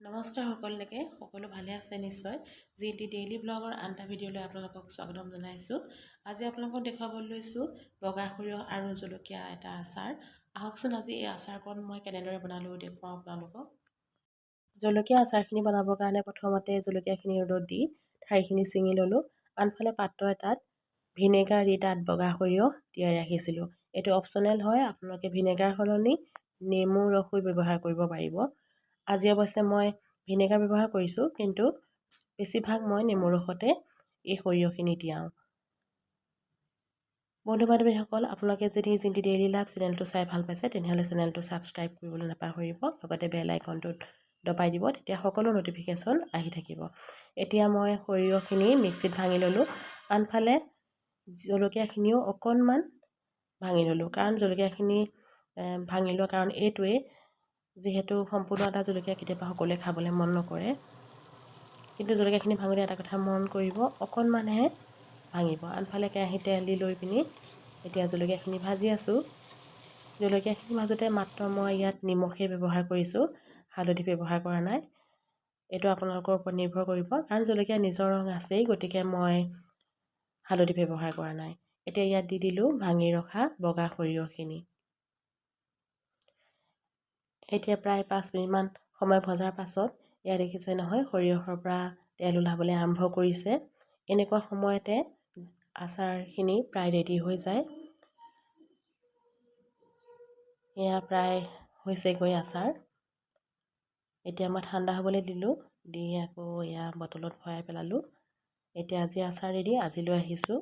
নমস্কাৰ সকলোলৈকে। সকলো ভালে আছে নিশ্চয়। জিটি ডেইলি ব্লগৰ আন এটা ভিডিঅ'লৈ আপোনালোকক স্বাগতম জনাইছোঁ। আজি আপোনালোকক দেখুৱাবলৈ লৈছোঁ বগা সৰিয়হ আৰু জলকীয়া এটা আচাৰ। আহকচোন, আজি এই আচাৰকণ মই কেনেদৰে বনালোঁ দেখুৱাওঁ আপোনালোকক। জলকীয়া আচাৰখিনি বনাবৰ কাৰণে প্ৰথমতে জলকীয়াখিনি ৰ'দত দি ঠাৰিখিনি ছিঙি ল'লোঁ। আনফালে পাত্ৰ এটাত ভিনেগাৰ দি তাত বগা সৰিয়হ তিয়াই ৰাখিছিলোঁ। এইটো অপশ্যনেল হয়, আপোনালোকে ভিনেগাৰ সলনি নেমু ৰসো ব্যৱহাৰ কৰিব পাৰিব। আজি অৱশ্যে মই ভিনেগাৰ ব্যৱহাৰ কৰিছোঁ, কিন্তু বেছিভাগ মই নেমু ৰসতে এই সৰিয়হখিনি তিয়াওঁ। বন্ধু বান্ধৱীসকল, আপোনালোকে যদি জিন্তি ডেইলি লাভ চেনেলটো চাই ভাল পাইছে, তেনেহ'লে চেনেলটো ছাবস্ক্ৰাইব কৰিবলৈ নাপাহৰিব। লগতে বেল আইকনটোত দবাই দিব, তেতিয়া সকলো ন'টিফিকেশ্যন আহি থাকিব। এতিয়া মই সৰিয়হখিনি মিক্সিত ভাঙি ল'লোঁ। আনফালে জলকীয়াখিনিও অকণমান ভাঙি ল'লোঁ। কাৰণ জলকীয়াখিনি ভাঙি লোৱা কাৰণ এইটোৱেই, যিহেতু সম্পূৰ্ণ এটা জলকীয়া কেতিয়াবা সকলোৱে খাবলৈ মন নকৰে। কিন্তু জলকীয়াখিনি ভাঙোতে এটা কথা মন কৰিব, অকণমানহে ভাঙিব। আনফালে কেৰাহীত তেল দি লৈ পিনি এতিয়া জলকীয়াখিনি ভাজি আছোঁ। জলকীয়াখিনি ভাজোঁতে মাত্ৰ মই ইয়াত নিমখেই ব্যৱহাৰ কৰিছোঁ, হালধি ব্যৱহাৰ কৰা নাই। এইটো আপোনালোকৰ ওপৰত নিৰ্ভৰ কৰিব। কাৰণ জলকীয়া নিজৰ ৰং আছেই, গতিকে মই হালধি ব্যৱহাৰ কৰা নাই। এতিয়া ইয়াত দি দিলোঁ ভাঙি ৰখা বগা সৰিয়হখিনি। এতিয়া প্ৰায় 5 মিনিটমান সময় ভজাৰ পাছত এয়া দেখিছে নহয়, সৰিয়হৰ পৰা তেল ওলাবলৈ আৰম্ভ কৰিছে। এনেকুৱা সময়তে আচাৰখিনি প্ৰায় ৰেডি হৈ যায়। এয়া প্ৰায় হৈছেগৈ আচাৰ। এতিয়া মই ঠাণ্ডা হ'বলৈ দিলোঁ, দি আকৌ এয়া বটলত ভৰাই পেলালোঁ। এতিয়া আজি আচাৰ ৰেডি। আজিলৈ আহিছোঁ।